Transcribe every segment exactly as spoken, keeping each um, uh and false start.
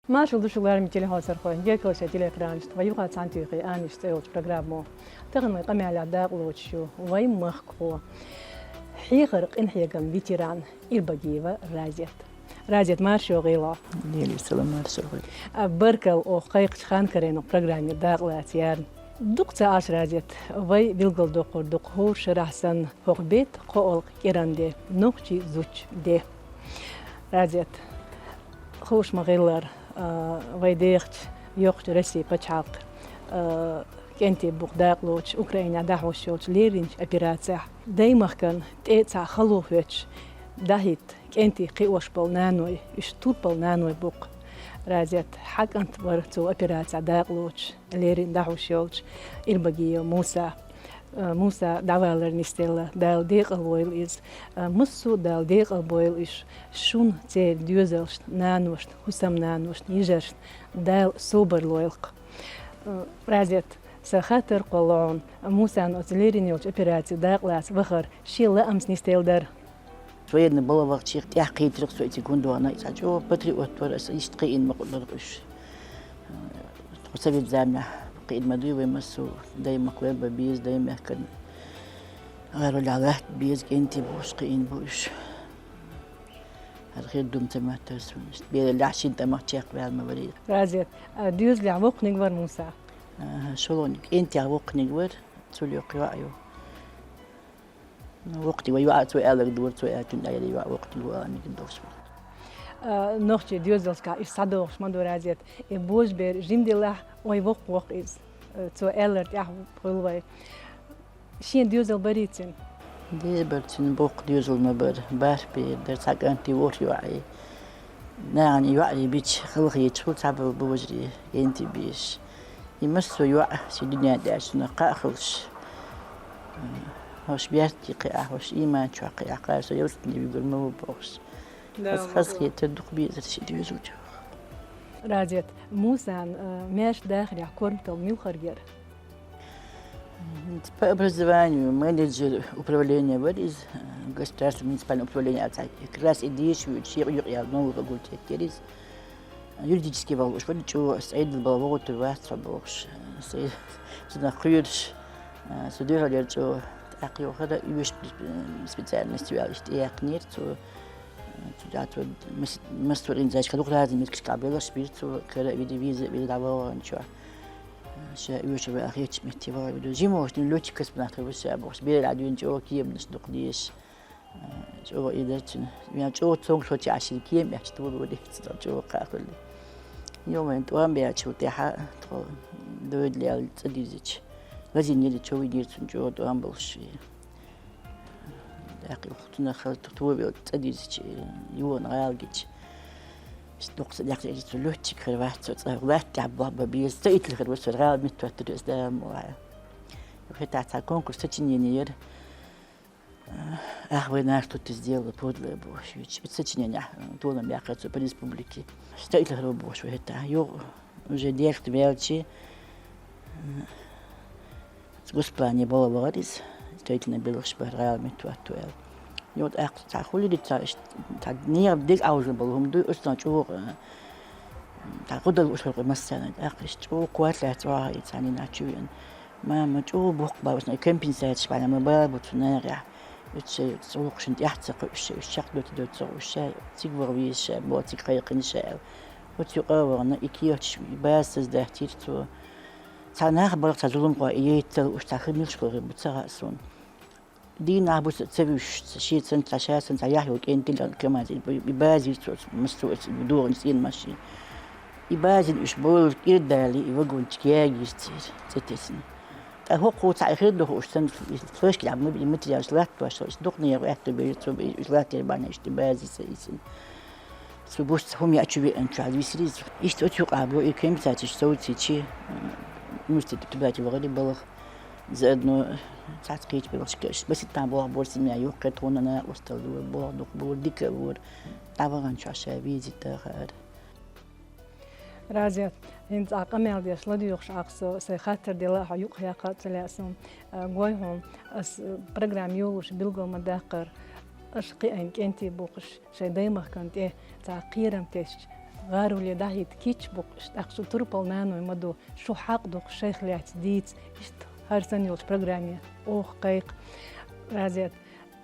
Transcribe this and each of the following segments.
Маршал ду шуьга, лараме телехьовсархой, гергарча телеэкранашта вай юха цхьана туьйхи «Аннаш» цӀи йолчу программо. Тахана вайн къамелехь дакъалоцуш ю вайн махкахо, хьехаран къинхьегаман ветеран Ирбагиева Разет. Разет, марша йогӀийла. Лелий, салам, марша йогӀийла. А, баркалла оха кхайкхачу хан-карайнах программера дакъалаца ярна. Дукха ца Ӏаш, Разет, вай билгалдоккхур ду-кх хӀора шарахь санна хӀокху беттан кхоалгӀа кӀиранан де, нохчийн зудчун де. Разет, хууш ма-хиллара, а, вай дехачу, йоккхачу Россин пачхьалкх, а, кӀентий букъ дакъалоцуш, Украинехь дӀахьош йолчу лерринчу операцехь, даймахкана тӀе цхьа хало хӀоьттуш, дӀахӀитта кӀентий кхиош болу наной, уьш турпал наной бу-кх. Разет, хьан кӀант вара цу операцехь дакъалоцуш, леррина дӀахьош йолчу Ирбагиев Муса. Э, Муса дӀавалар нисделла, Дала декъалвойла иза. Э, массо а Дала декъалбойла уьш, шуна, церан доьзалшна, наношна, хӀусамнаношна, йижаршна Дала собар лойла-кх. Э, Разет, сан хаттар кхоллало хьуна, Мусана оцу леррина йолчу операцехь дакъалаца вахар шен лаамца нисделла дара? Военный бала вахча тӀаьхьакхийтира-кх со и секундана, и цхьа чӀогӀа патриот вара, аса иштта кхиийна ма-кх-, бара-кх уьш. Тхо совет заманахь кхиийна ма дуй вай массо а, даймахкана лелла беза, даймахкана гӀаролехь латта беза кӀентий бохуш кхиийна бу уьш. ХӀара хир ду-м ца моьттура суна иштта. Бераллехь шина тӀамах чекхваьлла ма варий. Разет, а, доьзалехь воккханиг вара Муса? АхӀа, шолгӀаниг кӀентех воккханиг вара, цул йоккха йоӀ ю. Ну, воккханиг вара, йоӀа цо аьлларг дора, цо аьлларг дӀаяьлла йоӀ воккханиг ву ала мегар долуш вара. А, нохчийн доьзалшкахь иза схьадогӀуш ма ду, Разет. И божабер жима делахь, ой, воккха воккху иза. Э, цо аьлларг тӀехь хуьлу вай. Шен доьзал барий цуьнан? Де, бара цуьнан, боккха доьзал ма бара, бархӀ бер дара, цхьа кӀант и, ворхӀ йоӀ и. Нахана йоӀарий бича, халахеташ хуьлу цхьаболу божарий, кӀентий безаш. И массо а йоӀ шен дуьнен тӀехь цунах кхаъ хуьлуш, хӀорш бертий кхиа, хӀорш ийман чохь кхиа, кхара со ялсамане вуьгур ма ву бохуш. Аса хазахетар дукха безара шен доьзалчух. Разет, Мусана, э, маьрша дахарехь корматалла мила хир яра? По образованию менеджер управления вара иза, э, государственного муниципального управления аьлла цхьа. Как раз и дийша вуьйцу, шен юкъа яьлла новый факультет яра иза. Юридически вала лууш вара, чӀогӀа аса Ӏедал бала вогӀур вац хьо бохуш. Аса цунах кхоьруш, аса дуьхьал яра чӀогӀа. ТӀаккха йохара оьшуш специальность ваьлла иштта яьккхинера цо. Цу тӀехь цо мас-, массо а организацешкахь дукха разный меттигашкахь белхаш бира цо, кара а вира, виза а вира дӀавахана чохь. Ша оьшуш ваьлла хетачу метте вахана вира. Жима волуш, летчик космонавт хир ву ша бохуш, бераллехь дуьйна чӀогӀа кеманаш дукха дезаш. ЧӀогӀа и дара цуьнан. Вайн чӀогӀа цомгуш хӀоттийча шен кеманаш тӀе вуьгур ву, дехца чӀогӀа кхаъ хуьлу. Йо, вайн тӀом баьллачул тӀаьхьа тхо дойла лелла цӀа дирзича, лазийна йина чов йинера цунна чӀогӀа тӀом болуш. ТӀаккха юха цунах хала тхо велла цӀа дирзича, йона гӀала гича. Дукха ца декъча цо летчик хир вац, цо цӀа латта тӀехь бохь бан беза, строитель хир ву со, гӀала меттахӀоттур аса, Дала мукъ лахь. Юха хӀетахь цхьа конкурс сочинений яра. Ах, война что-то сделала подлая бохуш, вича. Сочиненехь, э, толам баьккхира цо по республике. Строитель хир ву бохуш ву хӀетахь. Юха уже дехта ваьлча, э, Госплане бала вахара иза. Строительный белхаш бара, гӀала меттахӀотту аьлла. Юха тӀаккха цхьа хуьлийра цхьа, цхьа нехан дегӀ Ӏовжа болу хӀума дуй, оцунах чӀогӀа, э, цхьа гӀо дала лууш вара массарна. ТӀаккха иштта чӀогӀа кхоьруш лаьцна вахана, цхьа нана чу веана. Мама, чӀогӀа боккха бала бу, компенсацеш бахьана ма бала бу цу нахехь. Уьш шайн цӀулгӀашна тӀаьхьа ца кхуьуш, уьш чекхдоьттур ду ца хууш, ша цига ваха веза ша, боху, цига кхайкхина ша аьлла. Оцу юкъа а вахана, и кехаташ, и база создать йира цо. Цхьа нах бара-кх цхьа зуламхой, и яйта ца лууш, цхьа хи милаш бара бу ца хаьа суна. Дийнахь буса ца вуьшуш, шен санна цхьа, ша санна цхьа яхь йолу кӀентий лаьцна КамАЗ, и, и базийра цо, массо а догӀина цӀена машина. И базийна уьш бовла кӀира далий, и вагончик ягийра церан, цӀа тесна. Ткъа хӀокхо цхьа и хир ду хууш санна, и флешка тӀехь ма-, и материалаш латтош, и дукха нехан аьтто бевлира цо, и уьш латтор бахьана иштта базийна ца ийцина. Цу буса хӀума яа чу веанчохь висира иза. Иштта оцу юкъахь бу и компенсацеш совцийча, университет тӀе тӀебаьхкина вахара и балха. Заодно цхьацца кхечу белхашка иштта баситтахь болх бора семья юккъе, тхуна накъосталла дора, болх дукха бора, дика а бора. ДӀаваханчохь ша визит дахара. Разет, хӀинца ахь къамел деш ладоьгӀуш Ӏа-кх со, сайн хаттар дела а хьо юкъахь яккха а ца лаьа суна. А, гой хьуна, ас программа йолуш билгал ма даккхара, аша кхиийна кӀентий бу-кх уьш, шайн даймахкана тӀе цхьа кхерам тесча, ГӀароле дӀахӀитта кийча бу-кх, тӀаккха шу турпал наной ма ду, шу хьакъ ду-кх, шайх лаьцна дийца, иштта хӀара санна йолча программе оха кхайкха. Разият,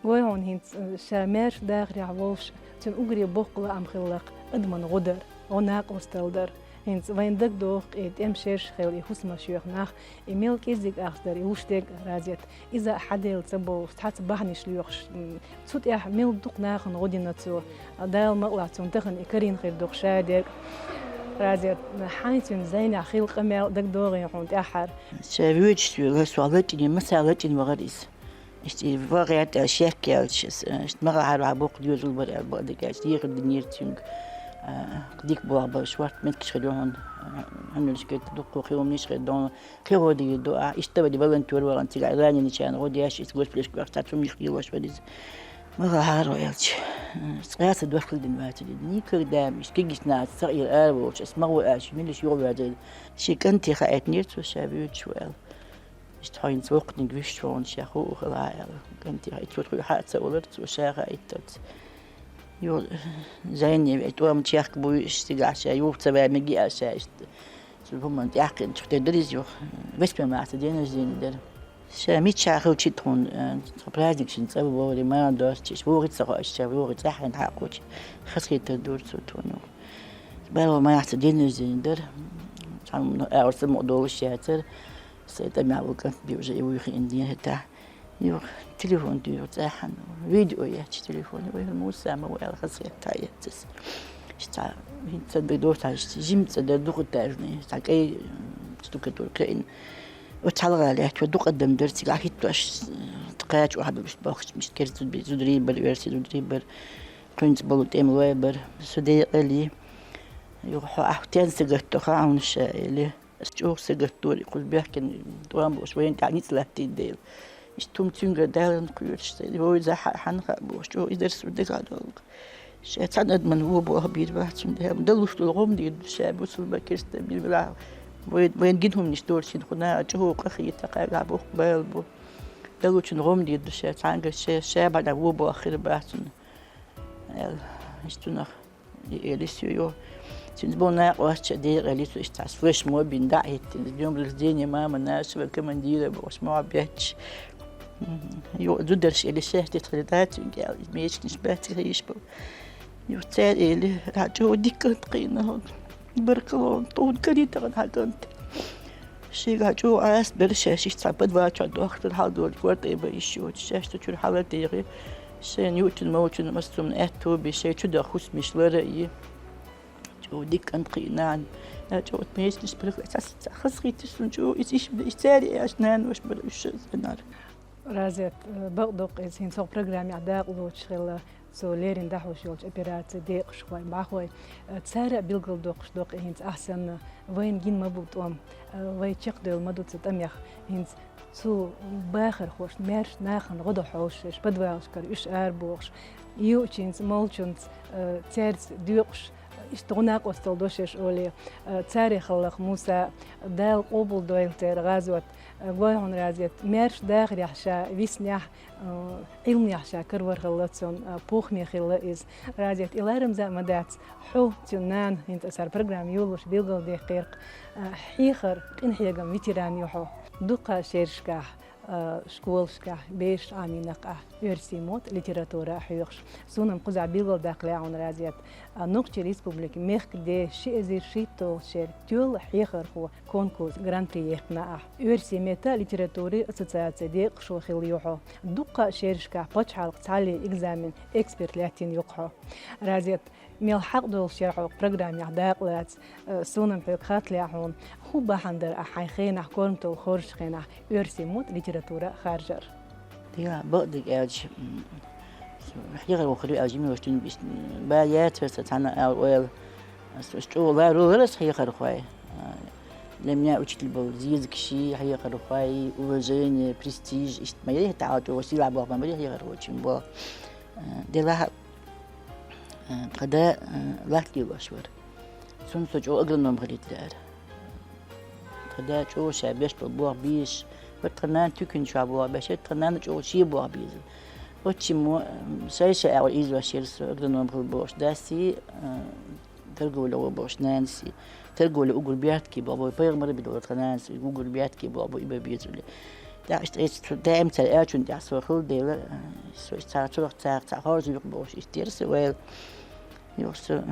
гой хьона хӀинца, э, ша маьрша дахарехь волуш, цуьнан уггаре боккха лаам хилла-кх адаман гӀо дар, гӀо-накъосталла дар. ХӀинца вайна дагадогӀу-кх и тӀеман шераш хилла, и хӀусамаш йоьхна нах, и мел кӀеззиг ахча дара, и луш дерг, Разият. Иза а хьаделла ца бовлуш, цхьацца бахьанаш лоьхуш, м, цу тӀехь мел дукха нахана гӀо дина цо. Дала мукъалахь, цунна тахана и карийна хир ду-кх ша дерг. Разият, хьайна цуьнан зӀенехь хилла къамел дагадогӀий хьуна тӀаьххьара? Ша воьдуш воьлла, со лачкъийна, массо а лачкъийна вахара иза. Иштта и ваха гӀерта аьлла шек яьлча, иштта махахьара ваха боккха доьзал бара аьлла, бакъдерг аьлча, дехар динера цуьнга. А, дика болх бара, шортта меттигаш хир ю хьуна, а, хьуьнарш гайта, дуккха хи хӀуманаш хир ду хьуна. Кхин гӀо дийр ду ахь, иштта вара волонтёр вахана, цигахь раненичарна гӀо деш, иза госпитальшка вахча, цхьа цумих лелош вара иза. Махахьара ваха аьлча, цкъа а сан дош хила дина вацара иза. Никогда ам иштта кегийчу нахаца ца Ӏийра ара волчу, ас ма гӀо аьлча, милла иштта юхавоьрзийла. Шен кӀанте хаийта нера цо ша воьдуш ву аьлла. Иштта хьо хӀинца воккханиг вуьйш ву хьуна, шен хӀуъа хила Ӏа аьлла. КӀанте хаийта, цо тхуьга хьа а ца олура, цо ша хаийтталц. Йо, зайне вей, тӀома чехка буй, иштта цигахь ша юха ца ваьа мега аьлла ша иштта. Цу хӀуманна тӀаьхкхиъначух тӀе дара иза юха. Восьмое марта день рождения дара. Ша мичахь хилча а тхуна, э, цхьа праздникашна цӀа вогӀура, мара доцуш, вогӀий ца хоуьйтуш, ша вогӀий цӀахь хьаькхача, хазахетар дора цо тхуна юха. БархӀ марта день рождения дара. Цхьамма агӀор самукъа долуш яцара. Сайн тӀамехь волу кӀант бен уже и вуй хиъна дера хӀетахь. Юха телефон туьйхира цӀахьана, видео етташ телефоне, вай хӀара Муса ма ву аьлла, хазахетта эццес. Иштта цхьа, хӀинца сан даг доцахь, иштта жимма цӀа дара, двухэтажный, цхьа кӀай, м, штукатурка кхиъна. Оцу хьалха лаьтташ вай дукха адам дара, цигахь хӀиттош, кхача охьадуьллуш бохкуш, мишта керста зударий бара, оьрсийн зударий бара, кхуьнца болу тӀемалой бара. Со декъала йи. Юха хьо ахь стенна сагатдо хаьа хьуна ша, элира. Ас чӀогӀа сагатдора, кхуза бехкина тӀом болуш вайна тӀехь ницкъ латтийна дела. Иштта хӀума цуьнгара даларна кхоьруш, сайна вовза хьан хаа бохуш, чӀогӀа иза дара суна дагахь долу. Ша цхьана адамна вон болх бийр бац, цундела далуш долу гӀум дийр ду ша, бусалба, керста бийр бац. Вай, вайна гина хӀуманаш долчу хӀинца кху наха чӀогӀа къахета, кхаьргахь боккха бала бу. Далучун гӀум дийр ду ша, цхьаьнгара ша, ша бӀарахь вон болх хир бац цунна. Аьлла, иштта цунах. И элира соьга. Цуьнца болу накъосташа декъала йи цо, иштта цхьа флешмоб бина дӀа а хӀиттина, с днём рождения, мама нашего командира бохуш, мохь бетташ. Мгм. Юха зударша элира, шаьш тетхиле дац цуьнга аьлла, иза мешканаш бац, цига йиш бу. Юха цара элира, хьан чӀогӀа дика кӀант кхиъна хьо. Баркалла, тхуна карий тахана хьан кӀант. Шегахь чӀогӀа Ӏаса дара шаьш, иштта цхьа подвал чохь дохкуш дара, хьаладогӀучу кортӀе бан йиш йоцуш, шаьш цу чуьра хьала а дехий, шайна юучун-молчун массо а хӀуманна аьтту а бен, шайн чу даха хӀусамаш лар а йи. ЧӀогӀа дика кӀант кхиъна нана. Нана чӀогӀа мешканаш бара, цхьа, цхьа хазахийтира суна чӀогӀа, иза иштта, иштта цара аьлча, нанош бара уьш зӀенар. Разият, э, бакъдоккху иза хӀинца хӀокху программехь дакъа лоцуш хилла, цо леррина дӀахьош йолчу операцин декъашхой, бӀахой. Э, цара а билгалдоккхуш доккху и хӀинца ахь санна, вайна гина ма бу тӀом, э, вай чекхдевлла ма ду цу тӀамех. ХӀинца цу бахархошна, маьрша нахана гӀо дан хьовсуш, шаьш подвалашкара уьш арабохуш, юучуьнца, молчунца, э, цаьрца доькъуш, иштта гӀо-накъосталла до шаьш олий, э, царех хилла-кх Муса, Дала къобалдойла церан гӀазот. Гой хьуна, Разият, маьрша дахарехь ша виснехь, э, Ӏилманехь ша каравар хилла цунна, э, похӀме хилла иза. Разият, и ларамза а ма дац, хьо, цуьнан нана, хӀинца аса хӀара программа йолалуш билгалдаьккхира-кх, э, хьехар, къинхьегаман ветеран ю хьо. Дуккха а шерашкахь, э, школашкахь, бераш Ӏамийнакх ахь, оьрсийн мотт, литература а хьоьхуш. Суна-м кхузахь билгалдаккха лаьа хьуна, Разият, э, Нохчийн Республикин мехкан ден ши эзар шийтталгӀачу шеран тоьлла хьехархо конкурс гран-при яьккхина ахь. Оьрсийн меттан а, литературин а ассоциацин декъашхо хилла ю хьо. Дуккха а шерашкахь пачхьалкхан цхьаллин экзаменан эксперт лаьттина ю-кх хьо. Разият, мел хьакъ долуш яра хьо программехь дакъа лаца, э, суна-м хьоьга хатта лаьа хьуна, хӀун бахьана дара ахь хьайн хенахь корматалла хоржучу хенахь оьрсийн мотт, литература а харжар? Дела, бакъдерг аьлча, м, хьехар вахар ю аьлла жима йолуш дуьйна бист-, м, ба яцара сан цхьанна аьлла ойла. Ас уьш чӀогӀа ларвалара ас хьехархой. А, для меня учитель был зезагаш, хьехархой, уважение, престиж, иштта ма яра хӀетахь чӀогӀа сийлахь болх ма бара хьехархочун болх. А, делахь а, а, тхан да, а, латта лелош вара. Цунна со чӀогӀа агроном хилийта лаьара. Тхан да чӀогӀа ша беш болу болх безаш, хӀара тхан нана туькана чохь болх беш, хӀара тхан нана чӀогӀа шен болх безар. Отчимо, м, шай-шай агӀор ийзош яра со агроном хила бохуш. Дасси, а, Торговля гӀо бохуш нанас, торговля угар бертке боху, пайхамар а бедора тхан нанас угар бертке боху, и бан беза ули. ТӀаккха иштта эцу даим цара аьллачун тӀехь со хилла дела, со иштта цхьа цурах цхьа, цхьа хоржа юкъа бохуш, иштта яра со вайл. Юха со,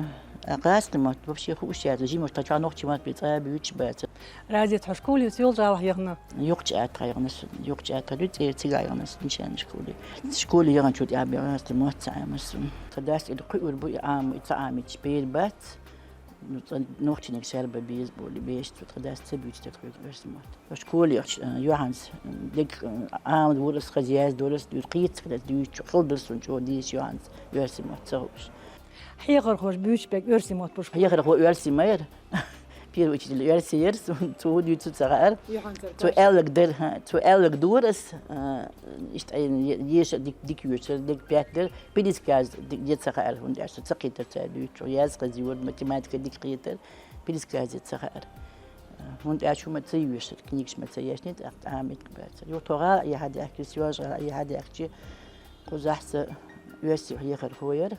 а, гӀазкхи мотт вообще хууш яц, жимаш тхан чохь нохчи мотт бен цкъа а буьйцуш бац. Разият, хьо школе йолчу гӀалахь яхана? Юккъе а тхан яхана, юккъе а тхан ду, цӀера цига яхана, нишана школе. Школе яхана чу тӀехь бен гӀазкхи мотт ца Ӏамаьр суна. Тхан дас и кхуьур бу, и Ӏама, и ца Ӏамича бер бац. Ну, цӀа нохчийн шарбан беза боли, беш цу тхан дас ца буьйцу тет хуьлу оьрсийн мотт. Школе яхча, э, юьхьанца, э, дерг, э, Ӏамадора ас, хаза яздора ас, дуьйцу, кхийца хилла дуьйцу, хала дара суна чӀогӀа дийша юьхьанца оьрсийн мотт ца хууш. Хьехархоша буьйцуш берг оьрсийн мотт буш. Хьехархо оьрсийн ма яра. Первый учитель оьрси яра, цо, цо дуьйцу ца хаьара. Цо аьлларг дара, хӀа, цо аьлларг дора ас, а, иштта айна е-, еша дик, дика йоьшура, дика пять дара, пересказ де ца хаьара, хӀунда аьлча со ца кхийтара цара дуьйцу, язкъа зиор, математика дика кхийтара, пересказ де ца хаьара. А, хӀунда аьлча хӀума ца йоьшура, книгаш ма ца яшни, тӀаккха Ӏамитка бацара. Юха тхо гӀала а яхьа даьхкира, соьлжа гӀала а яхьа даьхкичи, кхузахь сан оьрсийн хьехархо яра.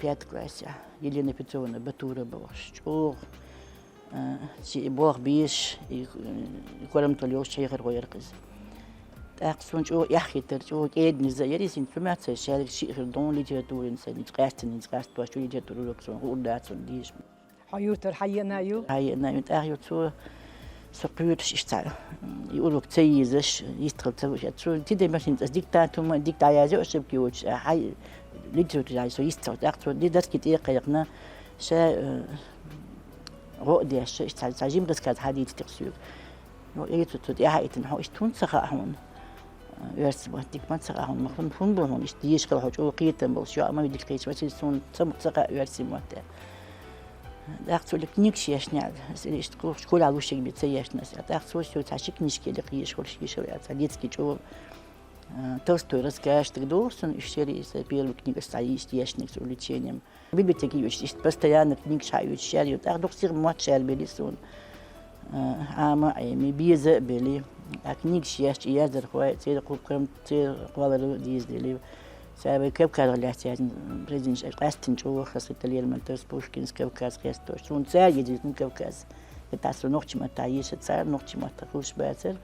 Пятый классехь Елена Петровна Батурова бохуш, чӀогӀа, а, ши и болх беш, и, э, корамтал йолуш хьехархо яра иза. ТӀаккха суна чӀогӀа эхь хетара, чӀогӀа кӀеда низа яра иза, хӀинца цу меттехь шаьрга шиъ хир дон литературин сайн, хӀинца къаьстина, хӀинца къаьстина, чу литература урок суна хуур дац, суна дийша. Хьо юьртара хьаеана а ю? Хьаеана а ю, тӀаккха ю цо со кхоьтуш иштта, и урок ца езаш, йистхила ца луш. Цо тидам беш хӀинца ас диктант хӀума, дикта дӀаязйо ошибки йоцуш, а, хьай литература со йистхила. ТӀаккха цо ди доски тӀе а кхайкхина, ша, э, гӀо а деш, иштта цхьа, цхьа жима доска хьадийца тӀе соьга. Ну, и цу, цу тӀаьхьа а итина, хьо иштта хӀунда ца хаьа хьуна? Оьрсийн мотт дика ма ца хаьа хьуна, ма хӀун, хӀун бу хьуна, иштта дийша хила хьо чӀогӀа кхетам болуш, йоӀ ма ву дика кхеташ, вац иза суна ца, ца хаьа оьрсийн мотт аьлла. ТӀаккха цо ли книгаш ешна аьлла, аса иштта кху школехь луш ерг бен ца ешна аса. ТӀаккха цо соьга цхьа ши книжка яьлла кхийша хуьлуш, йиша аьлла, цхьа детский чӀогӀа, а, Толстой расскажаш дагадогӀу суна, уьш яра иза первый книга аса цхьа иштта ешнарг с увлечением. Библиотеке йоьдуш, иштта постоянно книгаш хьаоьцуш шаьра ю. ТӀаккха дукха сиха мотт шаьра бели суна, а, Ӏама а Ӏеми, беза а бели. А книгаш еш, и яздархой, церан кху-, кху-, церан кхоллар а деза дели. Цара вай Кавказах лаьцна яздина произведенеш къаьстина чӀогӀа хазахетар Лермонтовс, Пушкинс, Кавказ хестош. Суна цара езийтина Кавказ. ХӀетахь со нохчийн маттахь еша цара, нохчийн маттахь хуьлуш бацара.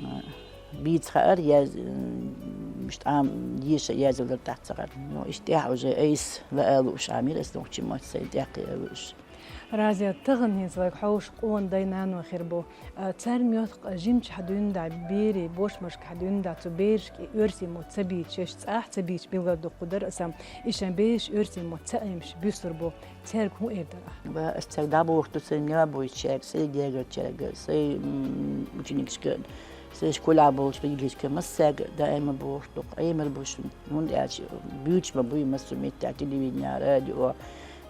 А, бийца хаьара, яз-, м, иштта Ӏама еша язлар тӀаьхьа ца хаьара. Ну, иштта тӀехь уже айса лаа лууш Ӏамийра аса нохчийн мотт сайна тӀекхиа лууш. Разият, тахана хӀинца вайга хьовша къона дай-нано хир бу. А, цара моьтту-кх жимачохь дуьйна дӀа берийн бошмашкахь дуьйна дӀа цу берашка и оьрсийн мотт ца бийцаш, цӀахь ца бийцаш билггал дуккха дара аса. И шайн бераш оьрсийн мотт ца Ӏемаш буьсур бу. Цаьрга хӀун эр дара ахь? Ва, ас цаьрга дӀабохуш ду сайн мел буьйцучаьрга, сайн гергарчаьрга, сайн, м, ученикашка, сайн школехь болчу дийгишка, массаьрга даима бохуш ду-кх, Ӏемар бу шуна, хӀунда аьлча буьйцуш ма буй массо а меттехь, телевиденехь, радио,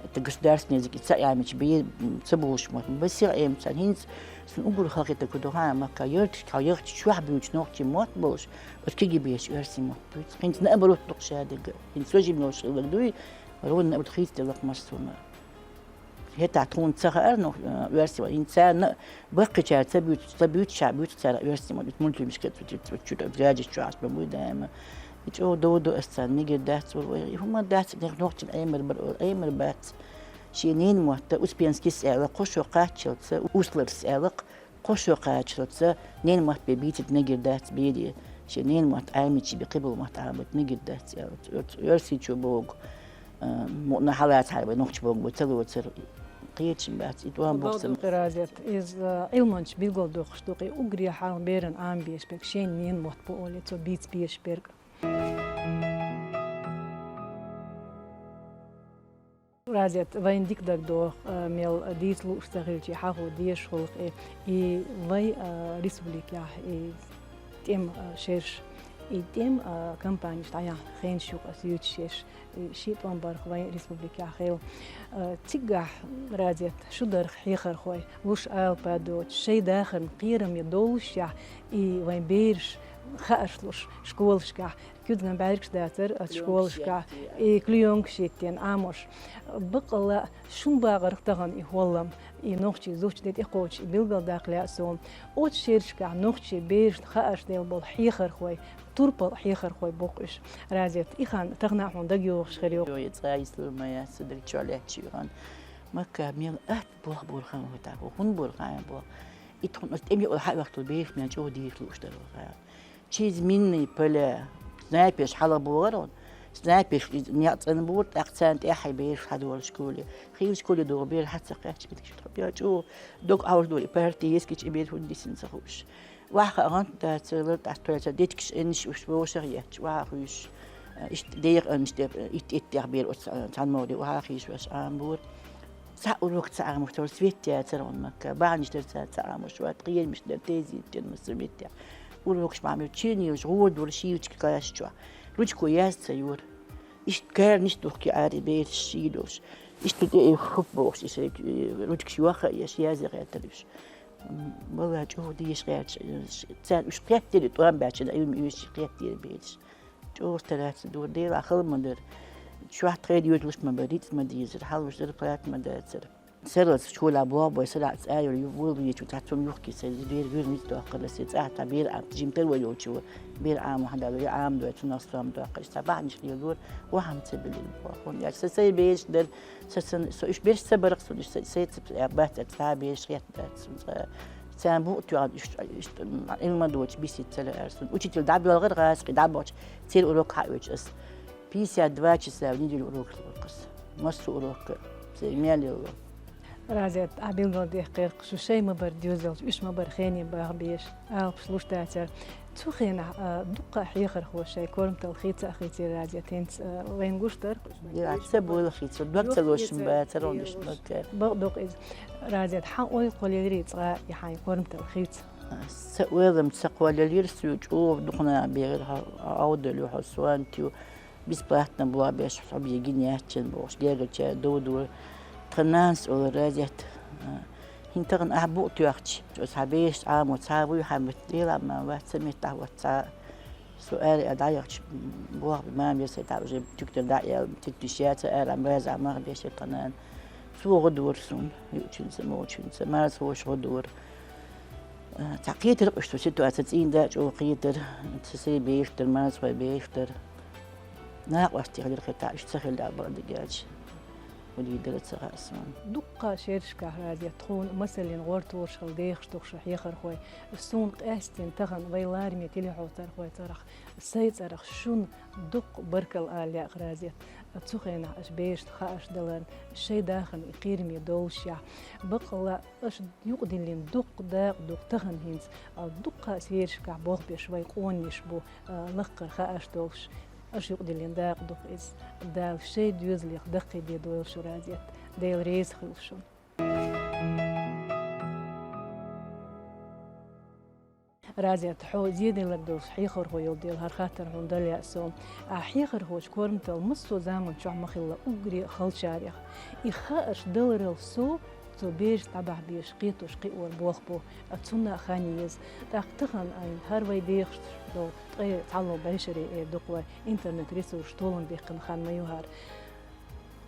это государственный язык, и ца Ӏемича бе-, ца бохуш ма, басих Ӏема царна. ХӀинца суна уггар халахетарг хӀун ду хаьий, махкахь, ярташкахь, яхча чохь буьйцу нохчийн мотт болуш, оцу кегий бераш оьрсийн мотт буьйцу. ХӀинца наоборот ду-кх шадерг, хӀинца со жима йолуш хилларг дуй, ровно наоборот хийцаделла-кх массо а. ХӀетахь тхуна ца хаьара, ну, э, оьрсийн мотт. ХӀинца царна баккхийчара ца буьйцу, ца буьйцу, ша буьйцу цара оьрсийн мотт. Мультфильмашка цу, цу, цу, цу, цу, гаджет чу Ӏаш бан буй даима. И чӀогӀа дов ду ас царна, мегар дац, вай, хӀума дац, нах нохчийн Ӏемар бара, Ӏемар бац. Шен ненан мотт, Успенскийс аьлла, кхо шо кхаччалца, Усларс аьлла, кхо шо кхаччалца, ненан мотт бен бийцита мегар дац берийн. Шен ненан мотт Ӏемича бен кхиболу мотт Ӏамабита мегар дац аьлла. Оьрс-, оьрсичо богу. А, мукъана хьалацахьара вай нохчо богу, вай ца лоцура, кхеташ бац, и тӀом бу сан. Разият, иза, а, Ӏилманчаша билгалдоккхуш ду-кх, и уггаре хьалха берана Ӏамабеш берг шен ненан мотт бу олий, цо бийца безаш берг. Разият, вайна дика дагадогӀу, а, мел дийца лууш ца хилча, хьахо дезаш хуьлу-кх и, и вай, а, республикехь и тӀеман, а, шераш, и тӀеман, а, кампанеш дӀаяьхьна хенаш ю-кх аса юьйцуш ерш. И ши тӀом барх вайн республикехь хилла. Э, цигахь, Разият, шу дарх хьехархой, луш алапа доцуш, шайн дахарна кхераме доллушехь, и вайн бераш хаарш луш школашкахь, куьзган бӀаьргаш дацара аса школашкахь, и клеёнкаш йиттина Ӏамош. Баккъалла, шун бахарх тахана и хӀоллам, и нохчийн зудчун де тӀекхочуш, и билгалдаккха лаьа суна. Оцу шерашкахь нохчийн берашна хаарш делла болу хьехархой, турпал хьехархой бу-кх уьш. Разет, и хан тахана хьуна дага йогӀуш хир ю. Йо, я цӀа йислур ма яц, ца даг чу лаьтташ ю хан. Макка мел атта болх бур хан хӀута, хӀун бур хан болх. И тхуна ас тӀем йоӀла хьа а вахтал бераш мел чӀогӀа дийраш лууш дар ваха. Через минные поля снайперш хьалабогӀар он. Снайперш из некъ цӀанбур, тӀаккха царна тӀехьа бераш хьадора школе. Хийла школе догӀу бер хьа ца кхаьчча, битгаш тхо бя чӀу. Дог Ӏовш дора, и партия ескача и бер хӀунда дисина ца хууш. Ваха гӀант дацар, лар тӀастояцар, дечкаш энниш уш вовшах етташ, ваха хуьйш. Ишт дегӀ анниш де, ит-, иттех бер оц цхьан могӀаре ваха хийш ваш Ӏамбур. Цхьа урок ца Ӏамуш тор свет яцар он Макка. Бахьанаш дар цар ца Ӏамуш ват, кхерамаш дар тезиттен ма свет я. Урокаш бахьа мер чинилш, гӀор дур шийлачка каш чу. Ручко яз ца юр. Ишт карниш духки ари берш шийлуш. Ишт тӀе э хуп бохш, иш, э, ручкаш йоха еш, язе гӀертар уьш. М, валла, чӀогӀа деш гӀерташ, э, ш-, цар уьш кхеттери тӀом баьчча, да, им уьш кхеттери берш. ЧӀогӀа стараться дора, Дела хала ма дар. Чохь тхайда йоьдалуш ма бар, рицкъ ма дезар, хьалуш зарплата ма дацар. Саралц школа боху бой, сарахь цӀа йолу ю-, вур вечу, цхьа цунна юхки ца, бер вир низ доккхара, се цӀа та бер а, жим тар вай йолчу, бер а ма хьадало, я Ӏамадой, цунах стом доккхаш, цхьа бахьанаш лелор, вахьам ца билир боху. Яц са сай беш дар, са сан, со уьш беш ца барах сун, уьш са, сай ца, я бац, цхьа беш хет дац сун, цхьа, цхьа бу тёгӀан, уьш, уьш, м, илма доч бисит ца лаар сун. Учитель дӀабелгӀар гӀаз, кхи дӀабоч, цер урок хьаоьч ас. Пятьдесят два часа в неделю урок луркхас. Массо урок, церг мел йолу. Разет, а билгал дехкхерх, шу шай ма бар доьзалш, уьш ма бар хене баха беш, алапаш луш дацар. Цу хенахь, а, дуккха хьехархо шай корматал хийца а хийцира Разет, хӀинца, а, вайн гуш дара? Я, ца бойла хийца, дог ца лошун бацар, он ишт ма кхер. Бакъ дукха иза. Разет, хьан ойла кхоллелира цкъа и хьайн корматал хийца? Са ойлам ца кхоллелира, суьйра чӀогӀа дукха нах бегӀира, хьо, Ӏовдал ю хьо, сонта ю. Бесплатно бла беш хьо бегина яьччан бохуш, гергача дов дура. Тхан нанас ола Разет. ХӀинца тахана ахь букъ тоьхча, оцу хьан бешаш Ӏамо ца вуй хьан меттан, Дела ма вац, ца меттахь вац ца. Со ара а дӀаяхча, боху, мама, я сай тӀа уже туьктар дӀа а яьлла, титтиш яца ара, ам раза а мах бешира тхан нана. Цо гӀо дора суна, юучуьнца, мочуьнца, марза хӀоша гӀо дора. Цхьа кхетар къуьш цу ситуаци цӀийнда а чӀогӀа кхетар, ца сай бешаш дар, марза хой бешаш дар. Накъостий хилира хета, уьш ца хилла бакъдигача, хӀун дийр дара ца хаьа суна. Дуккха шерашкахь Разет тхуна масаллин гӀорталуш хила дехаш ду шу хьехархой. Суна къаьстина тахана вай лараме телехьотархой цӀарах, сай цӀарах шуна дуккха баркалла ала лаьа Разет. Цу хенахь аша бешашна хаарш даларна, шайн дахарна и кхераме доллушехь. Баккъалла аша юкъадиллина дуккха дакъа ду тахана хӀинца, а, дуккха а сферашкахь болх беш вай къонанаш бу, а, лакхара хаарш долуш. Аша юкъадиллина дакъа ду-кх иза. Дала шайн доьзалех даккхийде дойла шу, Разет. Дела реза хуьлда шуна. Разет, хьо зеделларг долуш хьехархо йолу дела, хӀара хаттар хьуна дала яа со. Ахь хьехархочу корматалла массо а заман чохь ма хилла уггаре а халчарех. И хаарш даларал сов, цо бераш дӀабахьа безаш кхетош кхиор болх бу, а, цунна а хан еза. ТӀаккха тахана айна хӀара вай дехаш долу ткъе цхьалла бӀешаре эр ду-кх вай, интернет-ресурс толам баьккхина хан ма ю хӀара.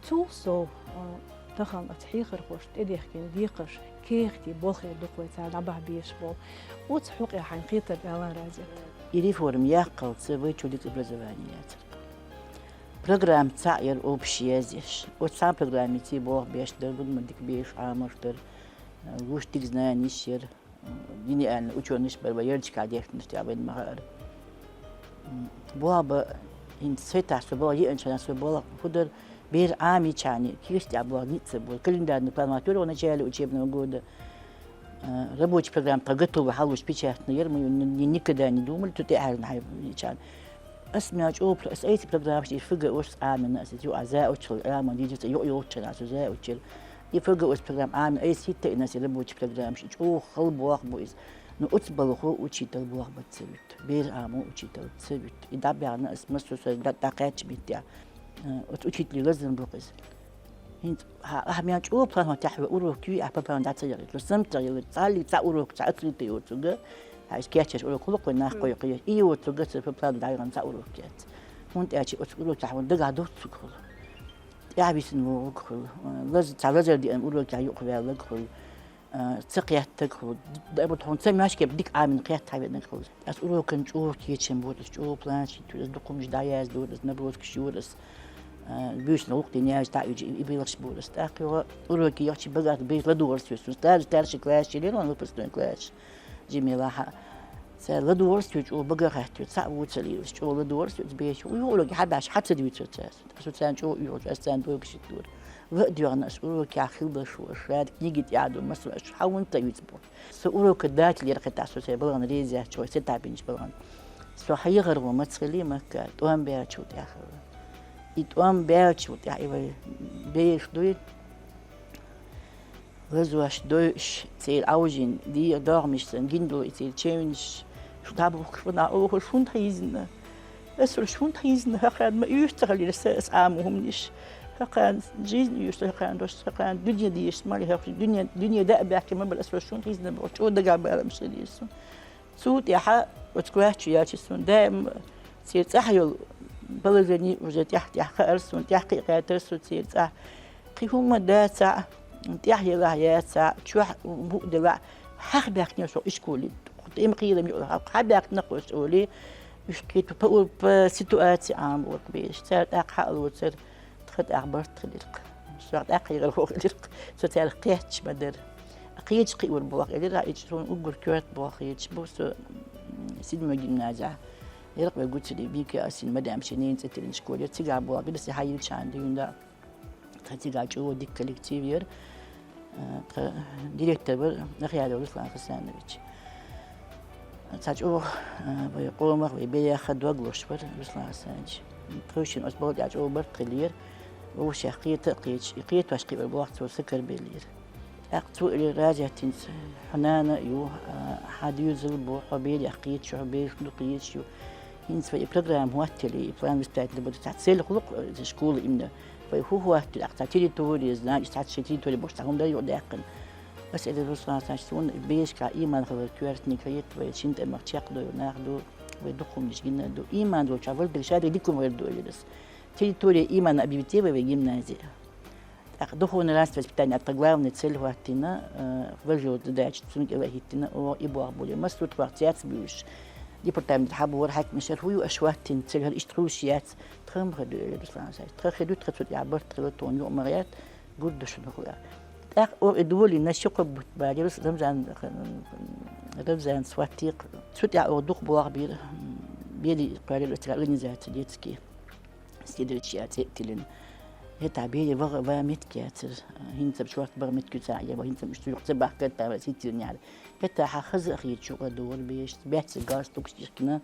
Цул сов, а, тахана оцу хьехархошна тӀедехкина декхарш кехатий болх эр ду-кх вай цара дӀабахьа безаш болу. Оцу хьокъехь хьайн кхетар далахь, Разет. И реформа яккхалца вай чу дика образование яцара. Программа цхьаъ яра общий язъеш. Оцу цхьана программица болх беш дара, гуна ма дика беш Ӏамош дара, гуш дика знанеш яра. Гениальный учёныйш бара вай ярдашкахь дехнарш тӀехь вайна ма хаара. М, болх бан, хӀинца сайтахь со болх еанчхьана со болх хӀун дара, бер Ӏамийчхьана, кийча тӀехь болх ницкъ ца бора. Календарный план ма туьра вай начале учебного года. А, рабочая программа тхан готова хьалуш печатный яра, мы её ни-, ни-, никогда не думали, цу тӀе а хьаьрна хьайчхьана. Ас мел чӀогӀа, ас айса программаш и ФГО-ш Ӏамина ас, иза юкъа заучуш хила, Ӏаман дийцар цӀе юкъа йолччана ас заучуш яра. И ФГО-ш программа Ӏамина айса хӀитта а ина ас и рабочий программаш, и чӀогӀа хала болх бу иза. Но оцу балхо учитель болх бан ца вуьту, бер Ӏамо учитель ца вуьту. И дӀабаьхна ас массо а сан дӀа-, дӀакхаьчча меттехь, э, оцу учителе лазам бу-кх иза. ХӀинца, хьа, ахьа мел чӀогӀа план хьо тӀехь ве урок юй, ахьа по плану дӀа ца яхийта. Сам ца яла, цхьаллиг цхьа урок, цхьа открытый йоцург, хьайша кечъеш урок хӀуллакх вай нах кхойкхуьйш. И йоцург ца по плану дӀайгӀан цхьа урок яц. ХӀунда аьлча оцу урок тӀехь вайн дагахь доцург хӀула. ТӀаьхьа висина вогӀург хӀула. Лаз-, цхьа лазар деана урок тӀехь юкъаваьлларг хӀула. А, ца кхеттаг хул. Дабу тхун ца мешке дик амин кхет хавенаг хул. Ас урокан чур кечен буд, чур планчи тур, ас дукумж даяз дур, ас наброскиш юр, ас, а, бюшна лук диняж та юджи и билгш бур, ас так йо уроки яхчи багат бейс ладугар сюсун. Стар, старший класс, чи лерон выпускной класс. Джимилаха. Ца ладугар сюч у багахат ю, ца вуцали, чур ладугар сюч бейс. Уй уроки хабаш, хацад вицуцас. Асуцан чур юр, ас цан дугши тур. Ва дюгна ас уроки ахил башу, ас рад книги тяду, масу ас хавун та юц бу. Со урока дать лер ката со се балган резя чо, се табинч балган. Со хайгар во мацхали макка, туам бя чу тяхава. И туам бя чу тяхава беш дуй. Лазуаш дойш, цел аужин, ди догмиш сан, гинду и цел чевниш. Шу табу кшуна, о, шун тайзна. Эсур шун тайзна, хахан ма юрт халир се, ас аму хумниш. Хахан жизнь юрт, хахан дош, хахан дунья диш, мали хахан дунья, дунья да бяхи ма бал эсур шун тайзна, бо чо дага барам шадирсу. Цу тяха, вот класс чу ячи сун, да, м, цел цахайол, положение уже тях, тях, арсун, тях, кхи, кхи, тарсу, цел цах. Кхи хума да ца, тях ела я ца, чух бу дела, хах бяхни со ишкули. Им кхилам ю, хах бяхна хос оли, ишкит по, по ситуации ам урк беш. Цар так халу цар, тхат ах барт хилирк. Со так хигал хо хилирк. Со цар кхеч мадар. Кхеч кхи ур буах, элира ич сон угур кёрт буах ич бу со, м, седьмой гимназия. Ирк ве гуцили бики асин мадам шинин цитилин школе, цига буах, гида се хайил чан дюнда. Та цига чу дик коллектив ер. Э, та директор бар, Нахиялов Руслан Хасанович. Ца чу, э, вай къомах, вай беяха дог лош бар, Руслан Хасанович. Тхушин ос бол я чу бар кхилир. О шах кхита кхич, кхит ваш кхивар буах цо сакар белир. Ак цу или разятинц хунана ю, э, хадюзл бу, хобер я кхич, хобер ду кхич ю. Хин свои программы хваттили, и план выстать да буду. Та цель хулук, э, школа именно. Вай ху хваттили, ак та территория, знаешь, та территория, бош та хунда ю дякын. Ас эли Руслан Санч, ун бешка иман хавар кюртник, хает вай чинт эмах чек дой, нах ду, вай духумниш гина ду. Иман ду, чавал дырша, вай дикум вай ду, территория иман объявить вай гимназия. Так, духовный раз воспитание, это главная цель хваттина, э, вложил задача, цунг эла хиттина, о, и бог более. Масут хваттияц бюш. Департамент хабур, хакмишер, хую ашваттин, цель хар иштрушияц, тхам хаду, Руслан Санч. Тха хиду, тха цут я барт, тха тон, ю, марият, Гурдушнухла. Так, о, идволи на шуко бут барирус Рамзан, Рамзан сватик. Цут я о дух буах бир, бери парир организация детский. Следующий отелин. Это бери вага ва меткиятсыр. Хинцам шуат бар меткица, я ва хинцам что юхца бахкар тава ситирняр. Это ха хазы ахи чуга дур беш, бяц галстук штишкина.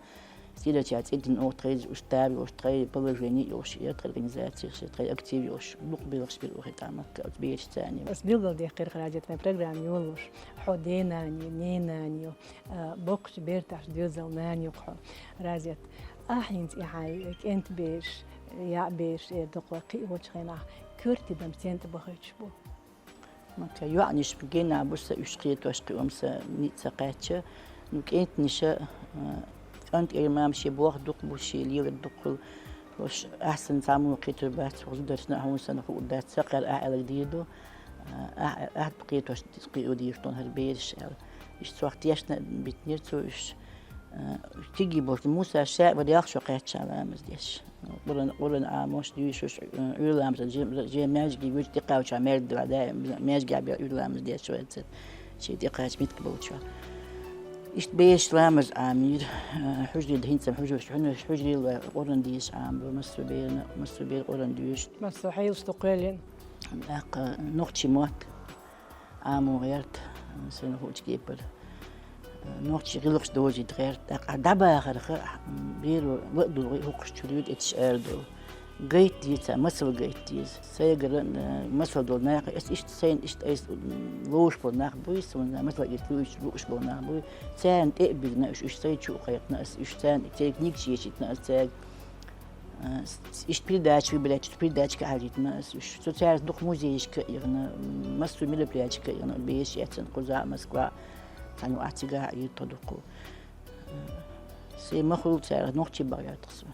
Следующий отелин о трей устав, о трей положение, о ши, о трей организации, о трей актив, о ш-, лук белых шпил, о хитамак, о беш цани. Ас билгал дехкер хараджет на программе юлуш. Хо денани, ненани, э, бокс берташ дюзал нани хо. Разет. Ахинц и хай, кент беш, я беш, э, докла ки вочхена. Кюрти дам сент бахыч бу. Мака юаниш гена буса уш кхетош киомса ница кача. Ну кентниша, э, кент ирмам ши бох дук буши лила дукул. Хош ахсан саму кхетур бац, хош дарсна хун сан ху дац сакар а элагдиду. А, а, а, кхетош киодиштон хар берш эл. Иш цохтешна битнир цу иш. Э, тиги болчу Муса ша вар яхшо качаламыз деш. Къуран, Къуран амош дюйшуш, э, уйламыз же, же мяжги вич тикавча мердила да, мяжги аби уйламыз деш шуэцет. Чи тикач митк болчу. Ишт беш ламыз амир, э, хужрил хинцам хужрил, хужрил Къуран деш ам, масу бер, масу бер Къуран дюйш. Масу хайлш тукъелин. Ак, э, нухчи мот. Аму гъерт, сен хуч кепер. Нохчи гилгъш дожи дгъерт, а даба гъарха, биру вадугъи хукъш чурюд этиш эрду. Гайт дица, масал гайт диз. Сайгара, масал дол нах, эс ишт сайн, ишт айс, лош бо нах буй, сун, масал гайт луш, луш бо нах буй. Сайн те бигна, уш, уш сай чу къайтна, ас, уш сайн, те книг чечитна, ас, сайн. Э, с-, с-, иш передача выбирать, иш передача ка алитна, с-, ш-, социальный дух музейшка ирна, м, массу мероприятийшка ирна, беш яцен, Куза, Москва, таню атига и тодуку. Э, се махул цар, нохчи барятхсу.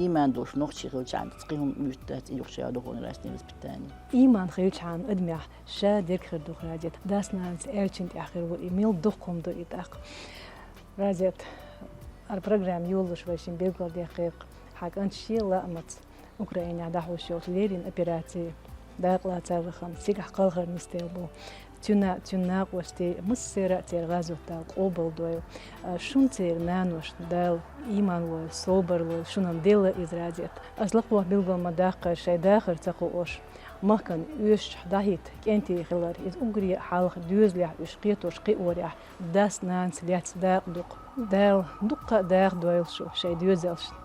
Ийман долуш нохчий хилчахьана, цкъа хӀума муьтта дац, и юха ша духовное растение воспитание. Ийман хилчахьана адамехь ша дерг хир ду, Разет. Дас-нанас аьллачун тӀехь хир ву и, мел дукха хӀума ду и тӀаккха. Разет, хӀара программа йолалуш вай шин билгалдаьккхира, хьан кӀант шен лаамца Украинехь дӀахьуш йолчу леррина операци дакъалаца вахана, цигахь кхалхар нисделла бу. Цуьнан, цуьнан накъостий, массеран а церан гӀазот Дала къобалдойла. А, шуна церан наношна Дала ийман лойла, собар лойла, шуна-м делла иза, Разет. Ас лакхахь билгал ма-даккхара, шайн дахар ца кхоош, махкана оьшучохь дӀахӀитта кӀентий хилар, иза уггаре а хьалха доьзалехь уьш кхетош кхиорехь, дас-нанас лаьцна дакъа ду-кх. Дала дуккха а дахадойла шу шайн доьзалшна.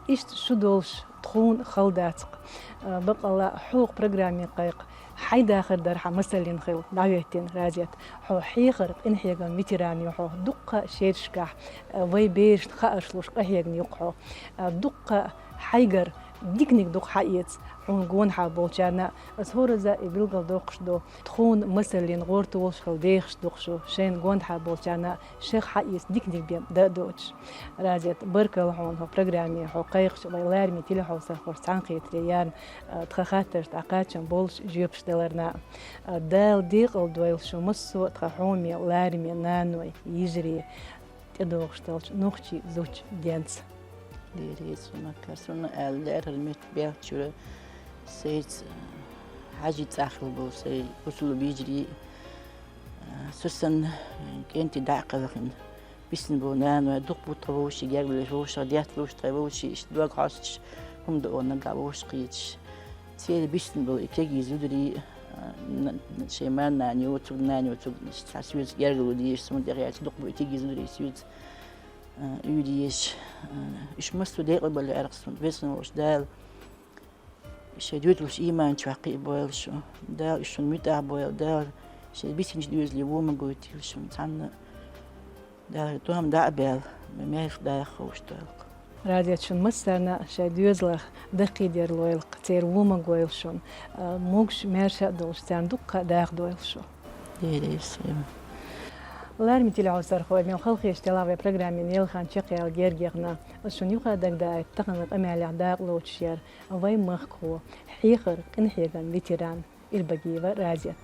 Иштта шу долуш тхуна хала дац-кх. А, баккъалла а хьо кху программе кхайкха, хьайн дахар дар хьан масаллина хилла дӀахӀоьттина, Разет. Хьо хьехаран къинхьегаман ветеран ю хьо. Дуккха а шерашкахь, а, вайн берашна хаарш луш къахьегна ю-кх хьо. А, дуккха а хьайгара диканиг ду-кх хьаэца хьуна гонахьа болчарна. Ас хӀоразза а и билгалдоккхуш ду. Тхуна масаллина гӀорталуш хила дехаш ду-кх шу, шайна гонахьа болчарна шех хьаэца диканиг бен дан а доцуш. Разет, баркалла хьуна хӀокху программе хьо кхайкхича, вайн лараме телехьовсархошца цхьаьнакхетаре ярна, а, тхан хаттаршна дӀакхачам болуш жоьпаш даларна. А, Дала декъалдойла шу массо а тхан хьоме лараме наной, йижарий, тӀедогӀуш долчу нохчийн зудчун денца. Дера, иза хӀума кхаьчна аьлла, лаьрхӀара меттиг баьллачуьра сайца хьажий цӀахь хилла болу сайн бусулба йижарий, а, со санна кӀентий дӀа а кхелхина, бисина болу наной, дукха бу тхан вовшийн герга лелаш, вовшах детта лууш тхайн вовшийн, иштта дог хьостуш, хӀума дан нагахь вовшах кхеташ. Церан бисина болу и кегий зударий, а, н-, н-, шайн марнана йоцург, нана йоцург, цхьа соьца гергарло дезаш, суна тӀехь яьлча дукха бу и кегий зударий соьца, а, уьйр езаш. А, уьш массо а декъалбала лаьара-кх суна, Везачу волчу Дала шайн доьзалш ийман чохь кхиабойла шу. Дала уьш шуна муьтӀахь бойла, Дала шайн бисинчу доьзале вон ма гойтийла шуна цхьанна. Дала тӀом дӀа а баьлла, маьрша даха ховш дойлакх. Разет, шуна массарна а шайн доьзалх даккхийдер лойла-кх, церан вон ма гойла шуна, а, могуш, маьрша а долуш, царна дуккха а даха дойла шу. Дера, Иерусалим. Лараме телехьовсархой, мел халахеташ делахь вайн программин ялхан чекхъяла герга яхна. Ас шуна юха а дагадаийта, тахана къамелехь дакъа лоцуш яра вайн махкахо, хьехаран къинхьегаман ветеран Ирбагиева Разет.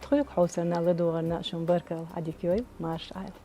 Тхоьга хьовсарна а, ладогӀарна а шуна баркалла, Ӏадика йойла, марша Ӏайла.